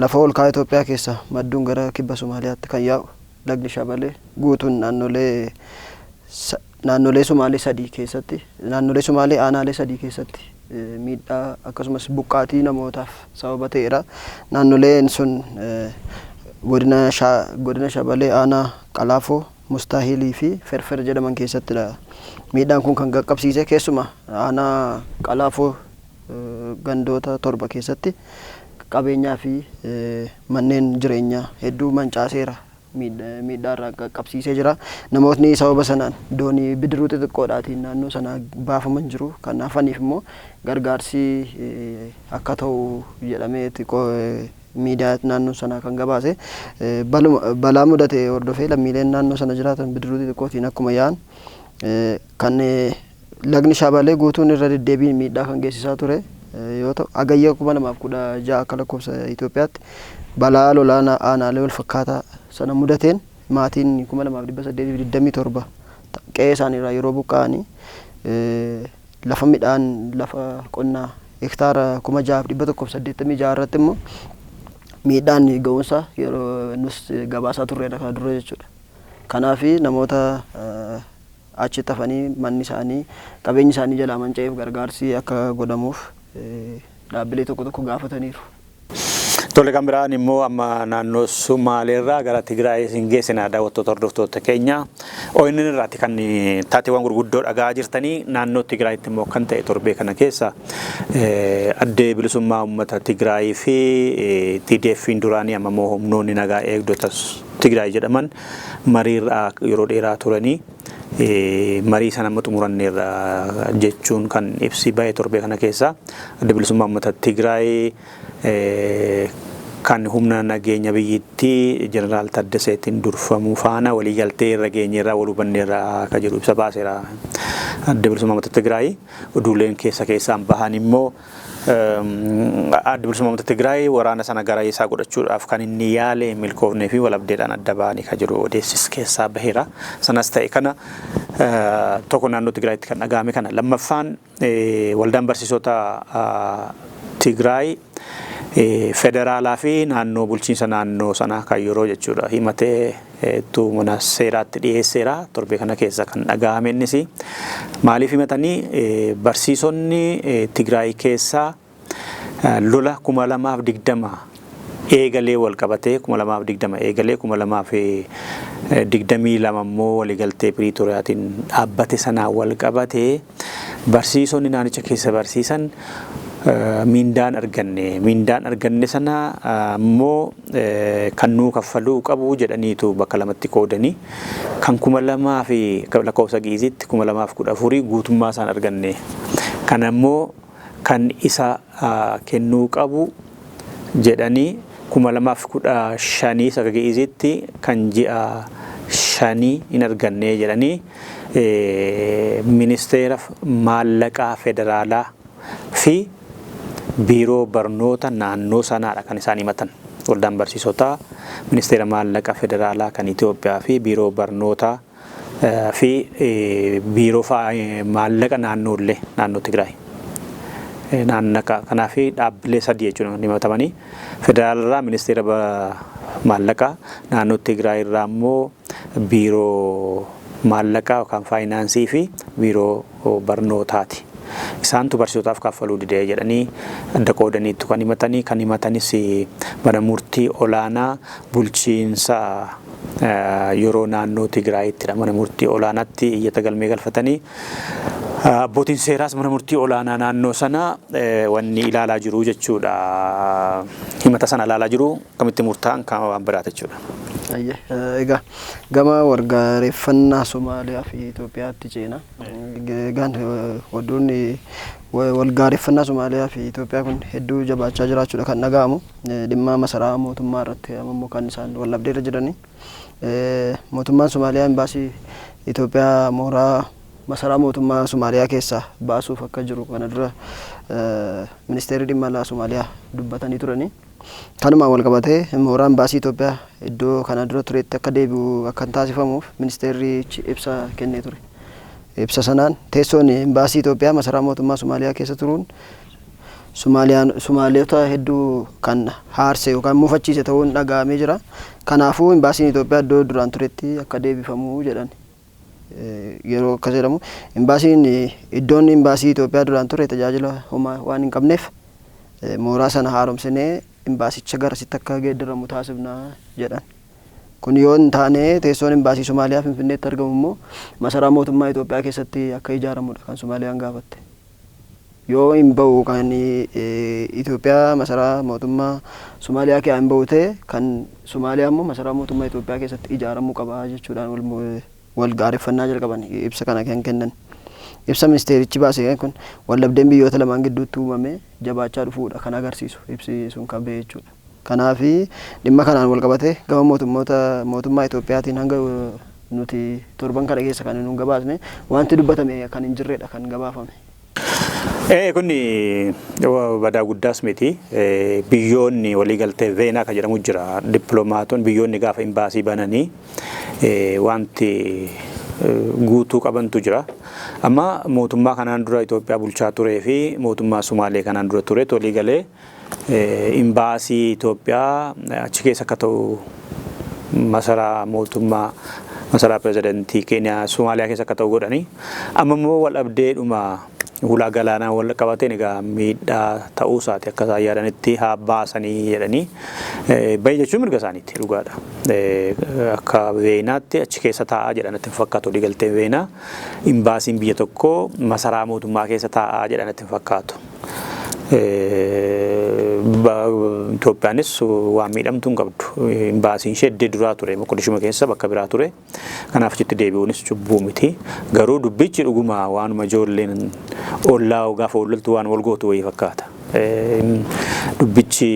B: Lafa ol ka'aa Itoophiyaa keessa madduun gara kibba Somaaliyaatti kan yaa'u lagni Shabalee guutuun naannolee Somaalee sadii keessatti, naannolee Somaalee aanaalee sadii keessatti miidhaa akkasumas buqqaatii namootaaf sababa ta'eera. Naannoleen sun godina Shabalee aanaa Qalaafoo, Mustaahilii fi Ferfer jedhaman keessattidha. Miidhaan kun kan qaqqabsiise keessuma aanaa Qalaafoo gandoota torba keessatti qabeenyaa fi manneen jireenyaa hedduu mancaaseera. Miidhaa irraa qaqqabsiisee jira. Namootni sababa sanaan doonii bidiruu xixiqqoodhaatiin naannoo sanaa baafaman jiru. Kan hafaniif immoo gargaarsi akka ta'u jedhamee miidiyaa naannoo sanaa kan gabaase. Balaa mudate hordofee lammiileen naannoo sana jiraatan bidiruu xixiqqootiin akkuma yaa'an kan lagni Shabalee guutuun irra deddeebiin miidhaa kan geessisaa ture yoo ta'u, Hagayya 2016 akka lakkoofsa Itoophiyaatti balaa lolaa aanaalee wal fakkaataa sana mudateen maatiin 2827 qe'ee isaaniirraa yeroo buqqa'anii lafa midhaan, lafa qonnaa hektaara 6186 irratti immoo miidhaan ga'uunsaa yeroo nus gabaasaa turreedha kana dura jechuudha. Kanaaf namoota achitti hafanii manni isaanii, qabeenyi isaanii jalaa manca'eef gargaarsi akka godhamuuf dhaabbilee tokko tokko gaafataniiru.
A: Tole, kan biraan immoo amma naannoo Sumaaleerraa gara Tigraay isin geessina, daawwattoota, hordoftoota keenya. ONN irraatti kan taateewwan gurguddoo dhagaa jirtanii. Naannoo Tigraayitti immoo kan ta'e torbee kana keessa addee bilisummaa uummata Tigraayii fi TDF'n duraanii, amma immoo humnoonni nagaa eegdota Tigraay jedhaman, mariirraa yeroo dheeraa turanii marii sana amma xumuranneerra jechuun kan ibsi bahe torbee kana keessa. Adda bilisummaa uummata Tigraay kan humna nageenya biyyittii Jeneraal Taddaseetiin durfamuu faana waliigaltee irra geenyeerraa, wal hubanneerra akka jedhu ibsa baaseera. Adda bilisummaa uummata Tigraay oduuleen keessa keessaan bahan immoo adda bilisummaa uummata Tigraay waraana sana gara isaa godhachuudhaaf kan inni yaale milkoofnee fi walabdeedhaan adda bahanii kan jiru odeessis keessaa baheera. Sanas ta'e kana, tokko naannoo Tigraayitti kan dhagahame kana. Lammaffaan, waldaan barsiisota Tigraay federaalaa fi naannoo bulchiinsa naannoo sanaa kan yeroo jechuudha himatee hedduu mana seeraatti dhiyeesseera. Torbee kana keessa kan dhagahame innis maaliif himatanii, barsiisonni Tigraay keessaa lola 2020 eegalee wal qabatee, 2020 eegalee 2022 immoo waliigaltee Piriitoriyaatiin dhaabbate sanaan wal qabatee, barsiisonni naannicha keessa barsiisan miindaan arganne, miindaan arganne sana immoo kan nuu kaffaluu qabu jedhaniitu bakka lamatti qoodanii, kan 2000 fi lakkoofsa Gi'izitti 2014 guutummaa isaan arganne, kan ammoo kan isa kennuu qabu jedhanii, 2015 saka Gi'izitti kan ji'a 5 hin arganne jedhanii ministeera maallaqaa federaalaa fi biiroo barnoota naannoo sanaadha kan isaan himatan. Waldaan barsiisotaa ministeera maallaqa federaalaa kan Itoophiyaa fi biiroo barnootaa fi biiroo maallaqa naannoollee naannoo Tigraay. Naannaqa kanaaf dhaabbilee sadii jechuudha himatamanii: federaalarraa ministeera maallaqaa, naannoo Tigraay irraa immoo biiroo maallaqaa yookaan faayinaansii fi biiroo barnootaati. Isaantu barsiisotaaf kaffaluu didee jedhanii adda qoodaniitu kan himatanii. Kan himatanis mana murtii olaanaa bulchiinsa yeroo naannoo Tigraayittidha. Mana murtii olaanaatti iyyata galmee galfatanii, abbootiin seeraas mana murtii olaanaa naannoo sana wanni ilaalaa jiru jechuudha. Himata sana ilaalaa jiru, akkamitti murtaa'an qaama waan biraati jechuudha.
B: Egaa gama walgaareeffannaa Somaaliyaa fi Itoophiyaatti ceena. Egaan oduun walgaareeffannaa Somaaliyaa fi Itoophiyaa kun hedduu jabaachaa jiraachuudha kan dhaga'amu. Dhimma masaraa mootummaa irratti ammoo kan isaan wal dhabdeerra jirani. Mootummaan Somaaliyaa imbaasii Itoophiyaa mooraa masaraa mootummaa Somaaliyaa keessaa baasuuf akka jiru kana dura ministeerri dhimma alaa Somaaliyaa dubbatanii turani. Kanumaan wal qabatee mooraa imbaasii Itoophiyaa iddoo kana dura turetti akka deebi'u akka taasifamuuf ministeerrichi ibsa kennee ture. Ibsa sanaan teessoon imbaasii Itoophiyaa masaraa mootummaa Somaaliyaa keessa turuun Somaaliyaan Somaaliyota hedduu kan haarse yookaan mufachiise ta'uun dhaga'amee jira. Kanaafuu imbaasiin Itoophiyaa iddoo duraan turetti akka deebifamu jedhan. Yeroo akkas jedhamu imbaasiin, iddoon imbaasii Itoophiyaa duraan ture tajaajila homaa waan hin qabneef, mooraa sana haaromsinee imbaasicha garasitti akka geeddaramu taasifna jedhan. Kun yoo hin taane teessoon imbaasii Somaaliyaa Finfinneetti argamu immoo masaraa mootummaa Itoophiyaa keessatti akka ijaaramudha kan Somaaliyaan gaafatte. Yoo hin bahu kan Itoophiyaa masaraa mootummaa Somaaliyaa keessaa hin bahu ta'e, kan Somaaliyaa immoo masaraa mootummaa Itoophiyaa keessatti ijaaramuu qaba jechuudhaan wal gaareffannaa jalqaban ibsa kana kan kennan. Ibsa ministeerichi baase kun waldhabdeen biyyoota lamaan gidduutti uumame jabaachaa dhufuudha kan agarsiisu ibsi sun kan bahe jechuudha. Kanaafi dhimma kanaan wal qabate gama mootummoota mootummaa Itoophiyaatiin hanga nuti torban kana keessa kan nu gabaasne wanti dubbatame kan hin jirredha kan gabaafame.
A: Kun badaa guddaas miti. Biyyoonni waliigaltee Veenaa kan jedhamu jira. Dippiloomaatonni biyyoonni gaafa imbaasii bananii wanti guutuu qabantu jira. Amma mootummaa kanaan dura Itoophiyaa bulchaa turee fi mootummaa Sumaalee kanaan dura ture waliigalee imbaasii Itoophiyaa achi keessa akka ta'u, masaraa mootummaa Masaraa pirezidantii Keeniyaa Somaaliyaa keessa akka ta'u godhanii. Amma immoo wal dhabdeedhuma hulaa galaanaa wal qabateen egaa miidhaa ta'uu isaati akka isaan yaadanitti haa baasanii jedhanii bahi jechuun mirga isaaniiti, dhugaadha. Akka Veenaatti achi keessa taa'aa jedhan itti hin fakkaatu. Waliigalteen Veenaa imbaasiin biyya tokkoo masaraa mootummaa keessa taa'aa jedhan itti hin fakkaatu. Itoophiyaanis waan miidhamtuu hin qabdu. Imbaasiin ishee iddoo duraa ture, Moqodishuma keessa bakka biraa ture. Kanaaf achitti deebi'uunis cubbuu miti. Garuu dubbichi dhuguma waanuma ijoolleen ollaa gaafa olloltu waan wal gootu wayii fakkaata. Dubbichi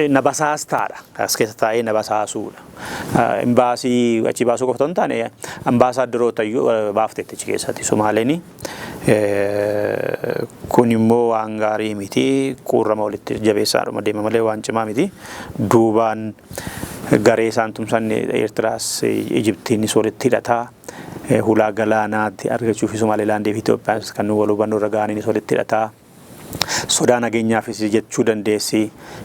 A: na basaastaadha. As keessa taa'ee na basaasuudha. Imbaasii achi baasuu qofa otoo hin taane, ambaasaaddoroota iyyuu baafteetti achi keessatti Somaaleeni. Kun immoo waan gaarii miti. Quurrama walitti jabeessaadhuma deema malee waan cimaa miti. Duubaan garee isaan tumsan Eertiraas Ijiptiinis walitti hidhataa. Hulaa galaanaatti argachuu fi Somaalilaandii fi Itoophiyaanis kan wal hubannoo irra ga'aniinis walitti hidhataa. Sodaa nageenyaafis jechuu dandeessi.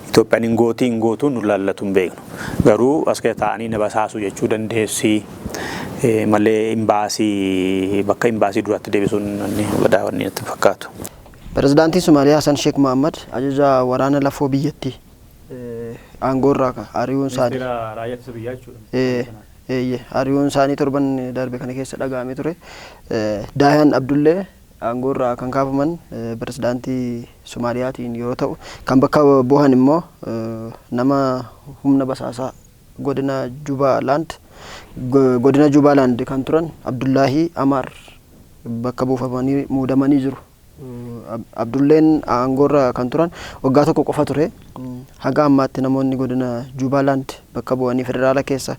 A: Itoophiyaan hin gootii hin gootuu nu laallatu hin beeknu. Garuu as keessa taa'anii na basaasu jechuu dandeessi. Malee imbaasii bakka imbaasii duraatti deebisuun inni badaa wanni natti hin fakkaatu.
B: Pirezidaantiin Somaaliyaa Hasan Sheek Mohammad ajaja waraana lafoo biyyattii aangoo irraa ari'uun isaanii.
A: Ministeera raayyaa ittisa biyyaa jechuudha.
B: Eeyyee, ari'uun isaanii torban darbe kana keessa dhaga'amee ture. Daayaan Abdullee aangoo irraa kan kaafaman pirezidaantii Somaaliyaatiin yeroo ta'u, kan bakka bu'an immoo nama humna basaasaa godina Jubaalaand kan turan Abdullaahii Amaar bakka buufamanii muudamanii jiru. Abdulleen aangoorra kan turan waggaa 1 qofa ture. Haga ammaatti namoonni godina Jubaalaand bakka bu'anii federaala keessa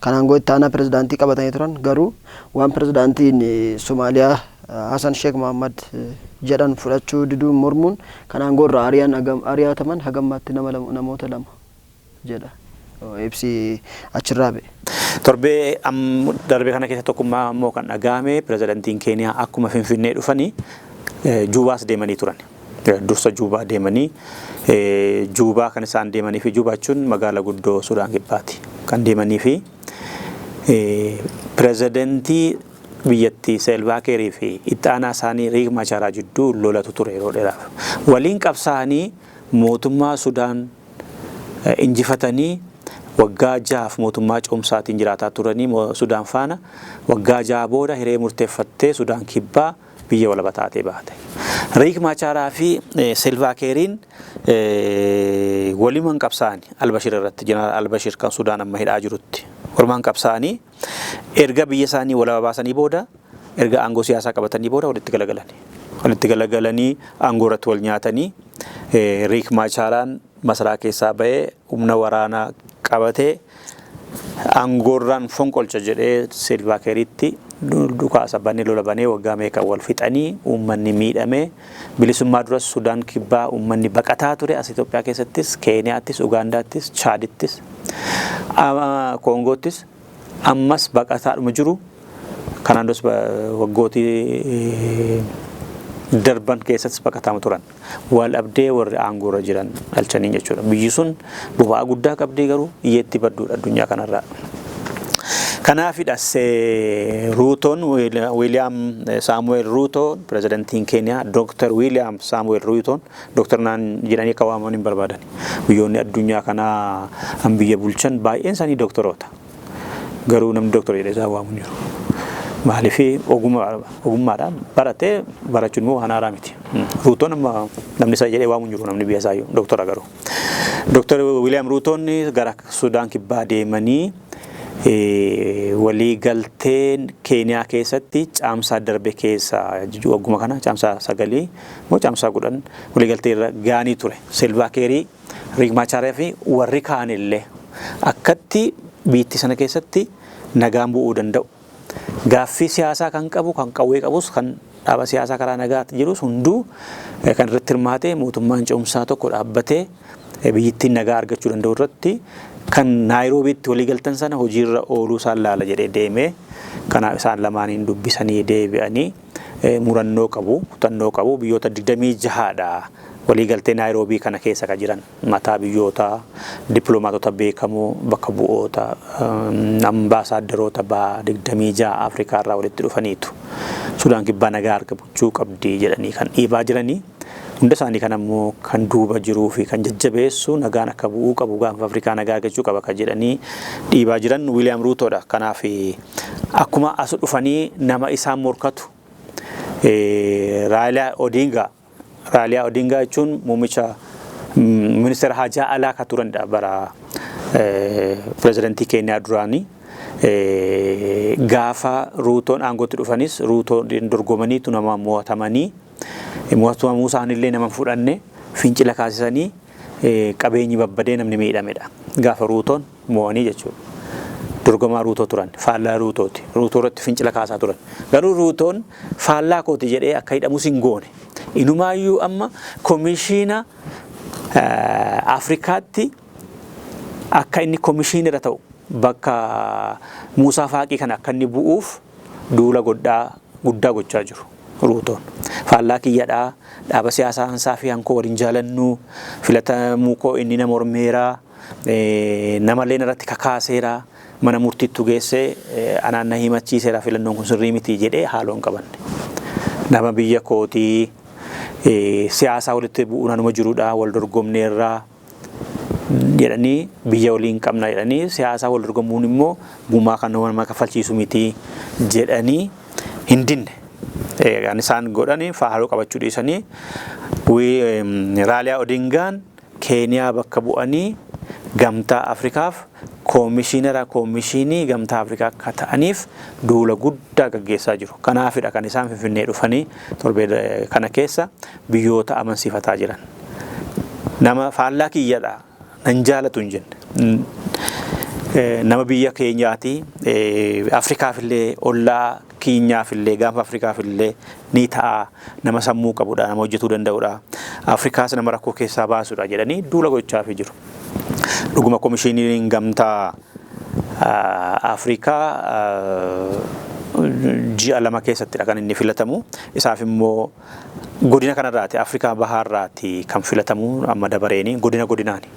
B: kan aangoo itti aanaa pirezidaantii qabatanii turan garuu waan pirezidaantiin Somaaliyaa Hasan Sheekh Mohammad jedhan fudhachuu diduun mormuun kan aangoo irraa ari'ataman haga ammaatti nama namoota lama jedha ibsi achirraa ba'e.
A: Torbee darbe kana keessa tokkummaa immoo kan dhaga'ame, pirezidaantiin Keeniyaa akkuma Finfinnee dhufanii Juubaas deemanii turan. Dursa Juubaa deemanii, Juubaa kan isaan deemanii fi Juubaa jechuun magaalaa guddoo Sudaan Kibbaati. Kan deemanii fi pirezidaantii biyyattii Selvaakeerii fi itti aanaa isaanii Riik Macharaa jidduu lolatu ture yeroo dheeraaf. Waliin qabsaa'anii mootummaa Sudaan injifatanii waggaa 6f mootummaa ce'umsaatiin jiraataa turanii. Sudaan faana waggaa 6 booda hiree murteeffattee Sudaan Kibbaa biyya walaba taatee baate. Riik Macharaa fi Selvaakeeriin waliin qabsaa'anii Albashir irratti, Jeneraal Albashir kan Sudaan amma hidhaa jirutti walumaan qabsaa'anii, erga biyya isaanii walaba baasanii booda, erga aangoo siyaasaa qabatanii booda walitti galagalanii. Walitti galagalanii aangoo irratti wal nyaatanii, Riik Machaaraan masaraa keessaa ba'ee humna waraanaa qabatee aangoorraan fonqolcha jedhee Silvaakeeritti dhukaasa banee, lola banee, waggaa meeqa wal fixanii uummanni miidhamee, bilisummaa duras Sudaan Kibbaa uummanni baqataa ture. As Itoophiyaa keessattis, Keeniyaattis, Ugaandaattis, Chaadittis, Koongoottis ammas baqataadhuma jiru. Kanaan duras waggootii darban keessattis baqataama turan. Wal dhabdee warri aangoorra jiran dhalchanii jechuudha. Biyyi sun boba'aa guddaa qabdii garuu hiyyeetti badduudha addunyaa kanarraa. Kanaafidha Ruutoon, Wiiliyaam Saamu'eel Ruutoo, pirezidantiin Keeniyaa Dooktar Wiiliyaam Saamu'eel Ruutoon, dooktar naan jedhanii akka waamaman hin barbaadan. Biyyoonni addunyaa kanaa han biyya bulchan baay'een isaanii dooktoroota. Garuu namni dooktora jedhee isaan waamu hin jiru. Maaliif? Ogummaadhaan baratee, barachuun immoo waan haaraa miti. Ruutoon amma namni isa jedhee waamu hin jiru, namni biyya isaayyuu dooktora garuu. Dooktar Wiiliyaam Ruutoon gara Sudaan Kibbaa deemanii walii galteen Keeniyaa keessatti caamsaa darbe keessa, wagguma kana caamsaa 9 moo caamsaa 10 walii galtee irra gaanii ture. Silvaakeerii, Riik Maachaaraa fi warri kaanillee akkatti biitti sana keessatti nagaan bu'uu danda'u. Gaaffii siyaasaa kan qabu, kan qawwee qabus, kan dhaaba siyaasaa karaa nagaatti jirus hunduu kan irratti hirmaate, mootummaan ce'umsaa tokko dhaabbatee biyyittiin nagaa argachuu danda'u irratti kan Naayiroobiitti walii galtan sana hojiirra ooluu isaan laala jedhee deemee, kanaaf isaan lamaaniin dubbisanii deebi'anii murannoo qabu, kutannoo qabu. Biyyoota 26dha. Waliigaltee Naayiroobii kana keessa kan jiran mataa biyyootaa, dippiloomaatota beekamoo, bakka bu'oota, ambaasaaddaroota baa 26 Afrikaa irraa walitti dhufaniitu Sudaan Kibbaa nagaa argachuu qabdi jedhanii kan dhiibaa jiranii. Hunda isaanii kan ammoo kan duuba jiruu fi kan jajjabeessu, nagaan akka bu'uu qabu, gaanfa Afrikaa nagaa argachuu qaba kan jedhanii dhiibaa jiran Wiiliyaam Ruutoodha. Kanaaf akkuma as dhufanii nama isaan morkatu Raayilaa Odingaa. Raayilaa Odingaa jechuun muummicha ministeera haajaa alaa kan turanidha bara pirezidantii Keeniyaa duraanii. Gaafa Ruutoon aangootti dhufanis Ruutoon dorgomaniitu nama mo'atamanii, mo'atamuu isaaniillee nama fudhanne, fincila kaasisanii, qabeenyi babbadee namni miidhamedha. Gaafa Ruutoon mo'anii jechuudha. Dorgomaa Ruutoo turan, faallaa Ruutooti. Ruutoo irratti fincila kaasaa turan. Garuu Ruutoon faallaa kooti jedhee akka hidhamus hin goone. Inumaayyuu amma komishiina Afrikaatti akka inni komishiinira ta'u, bakka Muusaa Faaqii kana akka inni bu'uuf duula godhaa guddaa gochaa jiru Ruutoon. Faallaa kiyyadhaa, dhaaba siyaasaa hansaa fi hankoo waliin jaalannuu, filatamuu koo inni nama mormeeraa, namallee irratti kakaaseera, mana murtiittu geessee anaan na himachiiseera, filannoon kun sirrii miti jedhee haaloo hin qabanne. Nama biyya kootii, siyaasaa walitti bu'uun anuma jirudha, wal dorgomneerraa jedhanii, biyya waliin qabna jedhanii, siyaasaa wal dorgomuun immoo gumaa kan nama kaffalchiisu miti jedhanii hin dinne. Kan isaan godhani haaloo qabachuu dhiisanii Raaliyaa Odingaan Keeniyaa bakka bu'anii Gamtaa Afrikaaf koomishiinara koomishinii Gamtaa Afrikaa akka ta'aniif duula guddaa gaggeessaa jiru. Kanaafidha kan isaan Finfinnee dhufanii torbee kana keessa biyyoota amansiifataa jiran. Nama faallaa kiyyadha nan jaalatu hin jenne. Nama biyya keenyaati, Afrikaafillee, ollaa keenyaafillee, gaanfa Afrikaafillee ni ta'a, nama sammuu qabudha, nama hojjetuu danda'udha. Afrikaas nama rakkoo keessaa baasudha jedhanii duula gochaafii jiru. Dhuguma komishiniin Gamtaa Afrikaa ji'a 2 keessattidha kan inni filatamu. Isaaf immoo godina kanarraati, Afrikaa Bahaarraati kan filatamu amma dabareeni godina godinaani.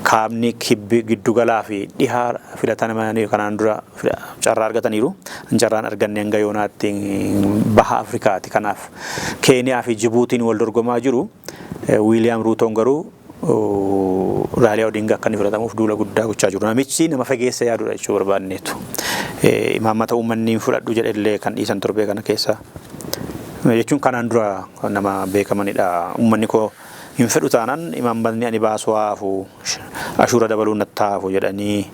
A: Kaabni, kibbi, giddugalaa fi dhihaa filatamanii kanaan dura carraa argataniiru. Carraan arganne hanga yoonaatti Baha Afrikaati. Kanaaf Keeniyaa fi Jibuutiin wal dorgomaa jiru. Wiiliyaam Ruutoon garuu Raaliyaa Odingaa akka inni filatamuuf duula guddaa gochaa jiru. Namichi nama fageessa yaadudha jechuu barbaanneetu. Imaammata uummanni hin fudhadhu jedhellee kan dhiisan torbee kana keessa jechuun kanaan dura nama beekamanidha. Uummanni koo hin fedhu taanaan imaammatni ani baasu haafu, ashuura dabaluun natti haafu jedhanii,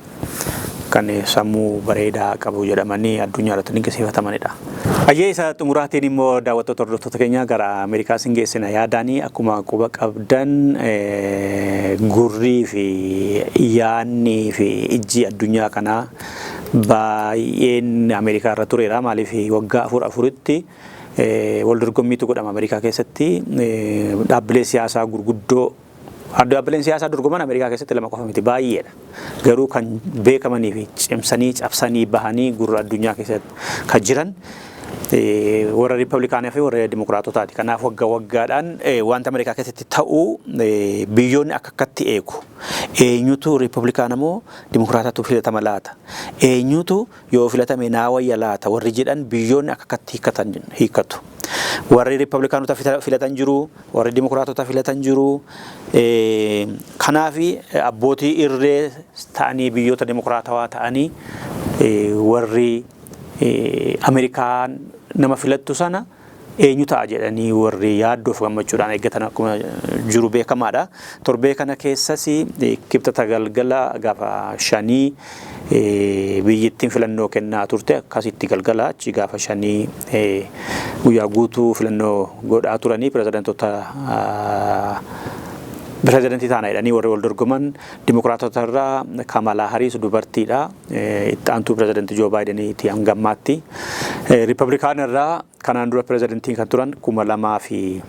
A: kan sammuu bareedaa qabu jedhamanii addunyaa irratti dinqisiifatamanidha. Ayyee, isa xumuraatiin immoo daawwattoota, hordoftoota keenya, gara Ameerikaa sin geessina. Yaadaanii akkuma quba qabdan gurrii fi yaannii fi ijji addunyaa kanaa baay'een Ameerikaa irra tureera. Maaliif? Waggaa afur afuritti wal dorgommiitu godhama Ameerikaa keessatti, dhaabbilee siyaasaa gurguddoo. Dhaabbileen siyaasaa dorgoman Ameerikaa keessatti lama qofa miti, baay'eedha. Garuu kan beekamanii fi cimsanii cabsanii bahanii gurra addunyaa keessatti kan jiran warra Riippablikaanii fi warra Dimokiraatotaati. Kanaaf waggaa waggaadhaan wanta Ameerikaa keessatti ta'uu biyyoonni akka akkatti eegu. Eenyutu Riippablikaana moo Dimokiraatatu filatama laata? Eenyutu yoo filatame naa wayya laata warri jedhan biyyoonni akka akkatti hiikkatan hiikkatu. Warri Riippablikaanota filatan jiru, warri Dimokiraatota filatan jiru. Kanaaf abbootii irree ta'anii, biyyoota dimokiraatawaa ta'anii, warri Ameerikaan nama filattu sana eenyu ta'a jedhanii warri yaaddoof gammachuudhaan eeggatan akkuma jiru beekamaadha. Torbee kana keessas Kibxata galgala gaafa 5 biyyittiin filannoo kennaa turte, akkasitti galgala achi gaafa 5 guyyaa guutuu filannoo godhaa turanii, pirezidantoota pirezidantii taana jedhanii warri wal dorgoman, Dimokiraatota irraa Kamalaa Hariis dubartiidha. Itti aantuu pirezidantii Joo Baayideniiti hanga ammaatti. Riippablikaana irraa kanaan dura pirezidantiin kan turan, 2000 fi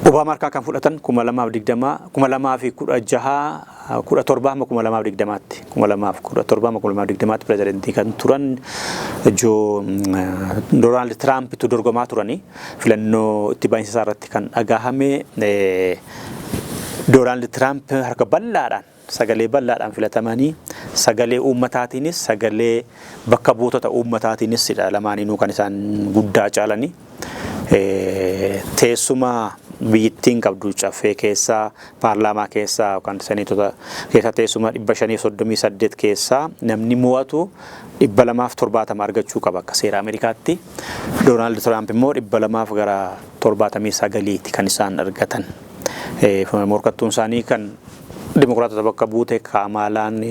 A: Obaamaa harkaa kan fudhatan, 2020, 2016 2017 hamma 2020tti, 2017 hamma 2020tti pirezidentii kan turan Joo Doonaald Tiraampitu dorgomaa turanii. Filannoo itti baay'insa isaa irratti kan dhagahame, Doonaald Tiraamp harka bal'aadhaan, sagalee bal'aadhaan filatamanii, sagalee uummataatiinis sagalee bakka buutota uummataatiinis lamaaniinuu kan isaan guddaa caalanii. Teessuma biyyittiin qabdu caffee keessaa, paarlaamaa keessaa yookaan seneetota keessaa teessuma 538 keessaa namni mo'atu 270 argachuu qaba akka seera Ameerikaatti. Doonaald Tiraamp immoo 279ti kan isaan argatan. Morkattuun isaanii kan Dimokiraatota bakka buute Kaamaalaan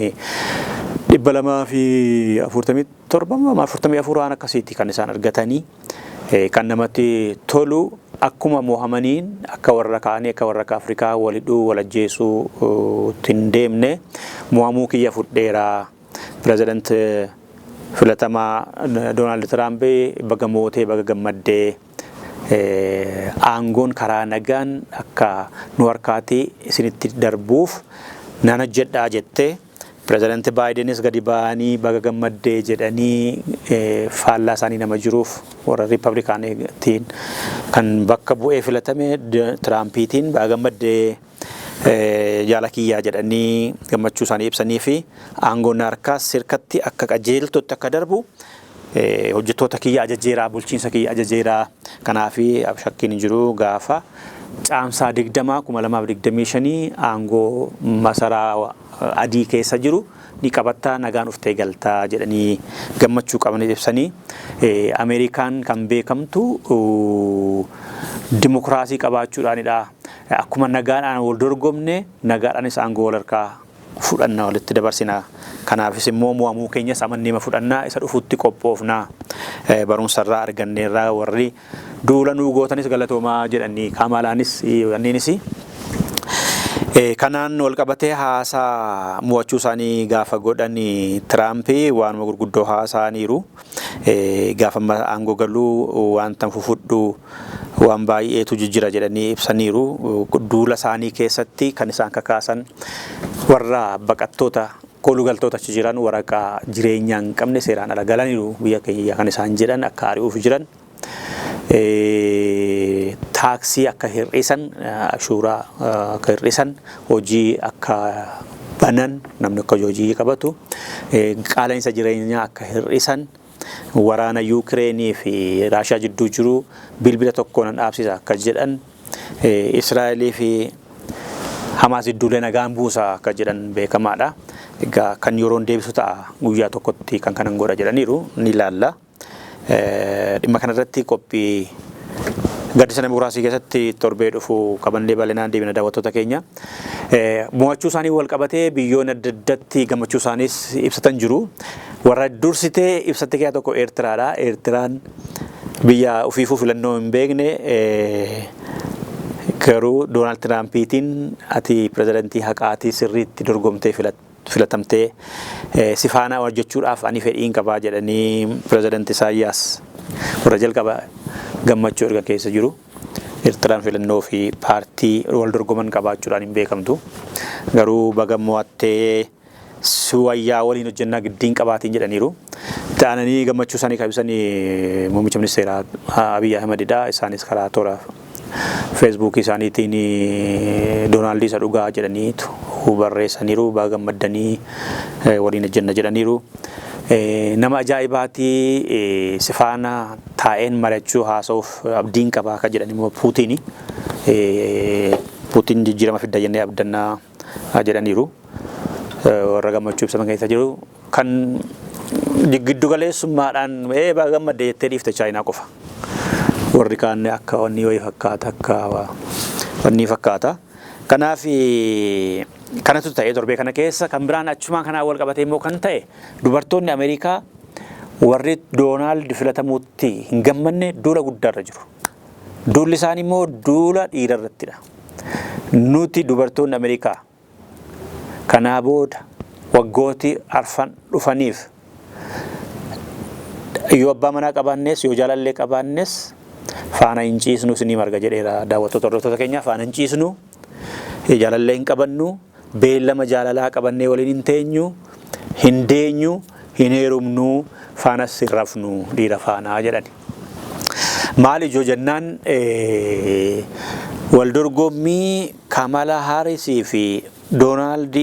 A: 247, 44 waan akkasiiti kan isaan argatanii. Kan namatti tolu, akkuma mohamaniin akka warra kaanii, akka warra Afrikaa walhidhuu, wal ajjeesuu hin deemne. Mohamuu kiyya fudheeraa, pireezidant filatamaa Doonaald Tiraamp baga mootee, baga gammaddee, aangoon karaa nagaan akka nu harkaatii isinitti darbuuf nan hojjedhaa jettee. Pireezidaanti Baayidenis gadi ba'anii baga gammaddee jedhanii, faallaa isaanii nama jiruuf, warra Riippablikaaniitiin kan bakka bu'ee filatame Tiraampiitiin baga gammaddee jaala kiyyaa jedhanii gammachuu isaanii ibsanii fi aangoon harkaa sirkatti akka qajeeltotti akka darbu hojjettoota kiyya ajajeeraa, bulchiinsa kiyya ajajeeraa, kanaaf shakkiin hin jiru, gaafa Caamsaa 20, 2025 aangoo masaraa adii keessa jiru ni qabattaa, nagaan dhuftee galtaa jedhanii gammachuu qaban ibsanii. Ameerikaan kan beekamtu dimokiraasii qabaachuudhaanidha. Akkuma nagaadhaan wal dorgomne, nagaadhaanis aangoo wal harkaa fudhanna, walitti dabarsina. Kanaafis immoo mo'amuu keenyas amanneema fudhannaa, isa dhufutti qophoofna. Barumsarraa arganneerraa, warri duula nuu gootanis galatoomaa jedhanii Kaamaalaanis wanneenis. Kanaan wal qabatee haasaa mo'achuu isaanii gaafa godhan Tiraampi waanuma gurguddoo haasa'aniiru. Gaafa aangoo galuu wanta fufudhu waan baay'eetu jijjira jedhanii ibsaniiru. Duula isaanii keessatti kan isaan kakaasan warra baqattoota, koolugaltoota achi jiran, waraqaa jireenyaa hin qabne, seeraan ala galaniiru biyya keenya kan isaan jedhan akka ari'uuf jiran. Taaksii akka hir'isan, ashuuraa akka hir'isan, hojii akka banan, namni akka hojii qabatu, qaala'insa jireenyaa akka hir'isan, waraana Yuukireenii fi Raashiyaa jidduu jiru bilbila tokkoon nan dhaabsisa akka jedhan, Israa'elii fi Hamaas jidduulee nagaan buusa akka jedhan beekamaadha. Egaa kan yeroon deebisu ta'a, guyyaa tokkotti kan kanan godha jedhaniiru, ni ilaalla. Dhimma kanarratti qophii gaaddisa dimokiraasii keessatti torbee dhufu qabannee bal'inaan deebina, daawwattoota keenya. Mo'achuu isaanii wal qabatee biyyoonni adda addatti gammachuu isaaniis ibsatan jiru. Warra dursitee ibsatte keessaa tokko Eertiraadha. Eertiraan biyya ofiifuu filannoo hin beekne, garuu Doonaald Tiraampiitiin ati pirezidantii haqaatii, sirriitti dorgomtee filatamtee, si faana hojjechuudhaaf ani fedhiin qabaa jedhanii pirezidantii Isaayyaas warra jalqaba gammachuu erga keessa jiru. Eertiraan filannoo fi paartii wal dorgoman qabaachuudhaan hin beekamtu. Garuu baga mo'attee, si wayyaa waliin hojjennaa giddiin qabaatiin jedhaniiru. Itti aananii gammachuu isaanii kan ibsan muummicha ministeeraa Abiy Ahmedidha. Isaanis karaa toora Feesbuukii isaaniitiin Doonaaldii isa dhugaa jedhaniitu barreessaniiru. Baga gammaddanii, waliin hojjenna jedhaniiru. Nama ajaa'ibaatii, si faana taa'een mari'achuu, haasa'uuf abdiin qabaa kan jedhan immoo Puutiini. Puutiin jijjiirama fidda jennee abdannaa jedhaniiru. Warra gammachuu ibsaman keessa jiru kan giddu galeessummaadhaan ee baga gammadde jettee dhiifte Chaayinaa qofa. Warri kaan akka wanni wayii fakkaata, akka wanni fakkaata. Kanaaf kanatu ta'e torbee kana keessa. Kan biraan achumaan kanaan wal qabatee immoo kan ta'e, dubartoonni Ameerikaa warri Doonaald filatamuutti hin gammanne duula guddaarra jiru. Duulli isaanii immoo duula dhiira irrattidha. Nuti dubartoonni Ameerikaa kanaa booda waggooti 4 dhufaniif yoo abbaa manaa qabaannes, yoo jaalallee qabaannes faana hin ciisnu isinii marga jedheera, daawwattoota, hordoftoota keenya, faana hin ciisnu, jaalallee hin qabannu. Beellama jaalalaa qabannee waliin hin teenyu, hin deenyu, hin heerumnu, faanas hin rafnu dhiira faanaa jedhani. Maal ijoo jennaan, wal dorgommii Kamala Harrisii fi Doonaald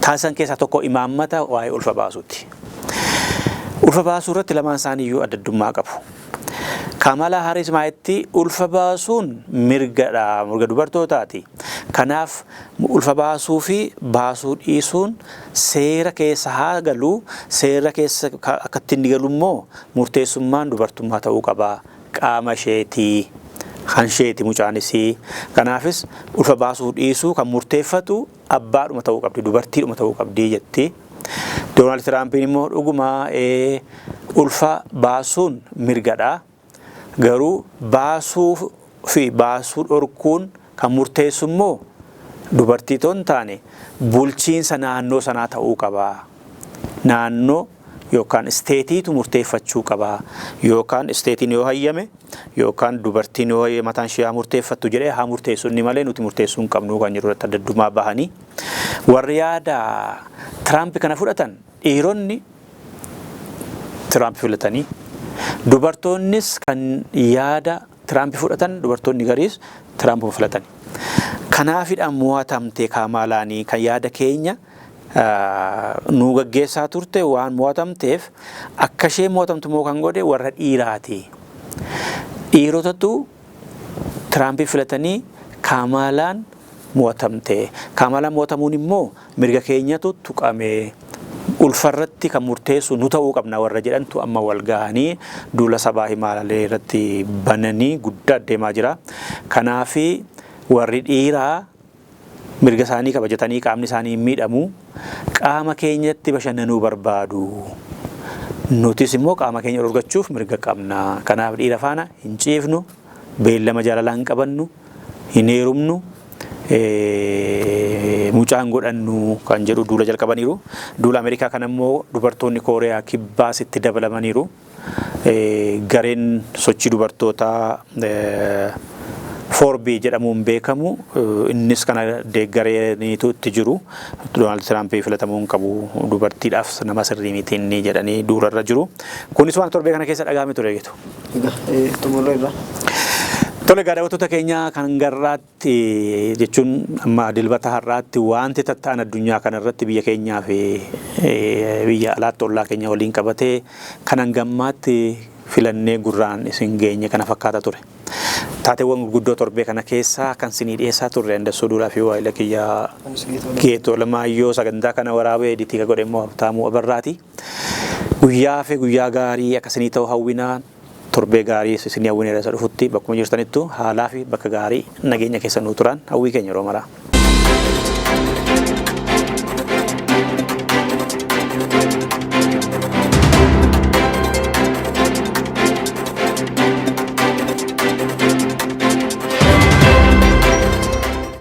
A: taasisan keessaa tokko imaammata waa'ee ulfa baasuuti. Ulfa baasuu irratti lamaan isaanii iyyuu adda addummaa qabu. Kamala Harris maayetti ulfa baasuun mirgadha, mirga dubartootaati. Kanaaf ulfa baasuu fi baasuu dhiisuun seera keessa haa galu, seera keessa akka ittiin galu immoo murteessummaan dubartummaa ta'uu qaba. Qaama isheetii, kan isheeti mucaanis. Kanaafis ulfa baasuu dhiisuu kan murteeffatu abbaadhuma ta'uu qabdi, dubartiidhuma ta'uu qabdi jetti. Doonaald Tiraampiin immoo dhuguma ulfa baasuun mirgadha. Garuu baasuu fi baasuu dhorkuun kan murteessu immoo dubartii otoo hin taane bulchiinsa naannoo sanaa ta'uu qaba. Naannoo yookaan isteetiitu murteeffachuu qaba. Yookaan isteetiin yoo hayyame yookaan dubartiin yoo mataan ishee haa murteeffattu jedhee haa murteessu inni malee nuti murteessuu hin qabnu kan jiru irratti adda addummaa bahanii. Warri yaada Tiraamp kana fudhatan, dhiironni Tiraamp filatanii, dubartoonnis kan yaada Tiraamp fudhatan, dubartoonni gariis Tiraamp filatani. Kanaafidha mo'atamte Kaamaalaanii. Kan yaada keenya nu gaggeessaa turte waan mo'atamteef, akka ishee mo'atamtu immoo kan godhe warra dhiiraati. Dhiirotatu Tiraamp filatanii Kaamaalaan mo'atamte. Kaamaalaan mo'atamuun immoo mirga keenyatu tuqame. Ulfarratti kan murteessu nu ta'uu qabna warra jedhantu amma wal gahanii duula sabaa himaalee irratti bananii guddaa deemaa jira. Kanaafi warri dhiiraa mirga isaanii kabajatanii qaamni isaanii hin miidhamu. Qaama keenyatti bashannanuu barbaadu. Nutis immoo qaama keenya dhorgachuuf mirga qabna. Kanaaf dhiira faana hin ciifnu, beellama jaalalaa hin qabannu, hin heerumnu, mucaan godhannu kan jedhu duula jalqabaniiru. Duula Ameerikaa kana immoo dubartoonni Kooriyaa Kibbaas itti dabalamaniiru. Gareen sochii dubartootaa 4B jedhamuun beekamu innis kana deeggareeniitu itti jiru. Doonaald Tiraampii filatamuu hin qabu, dubartiidhaaf nama sirrii miti inni jedhanii duularra jiru. Kunis waan torbee kana keessa dhagahame ture gitu.
B: Egaa xumurra irra.
A: Tole egaa, daawwattoota keenya, kan garraatti jechuun amma Dilbata har'aatti wanti tatta'an addunyaa kanarratti biyya keenyaa fi biyya alaatti ollaa keenya waliin qabatee kan hangammaatti filannee gurraan isin geenye kana fakkaata ture. Taateewwan gurguddoo torbee kana keessaa kan sinii dhiyeessaa turre Andassuu Duulaa fi Waayila Kiyyaa Geetoo Lamaayyoo, sagantaa kana waraabee editii ka godhe immoo Habtaamuu Abarraati. Guyyaa fi guyyaa gaarii akkasinii ta'u hawwinaa, torbee gaarii isinii hawwineera. Isa dhufutti bakkuma jirtanittu haalaa fi bakka gaarii nageenya keessa nuu turan hawwii keenya yeroo maraa.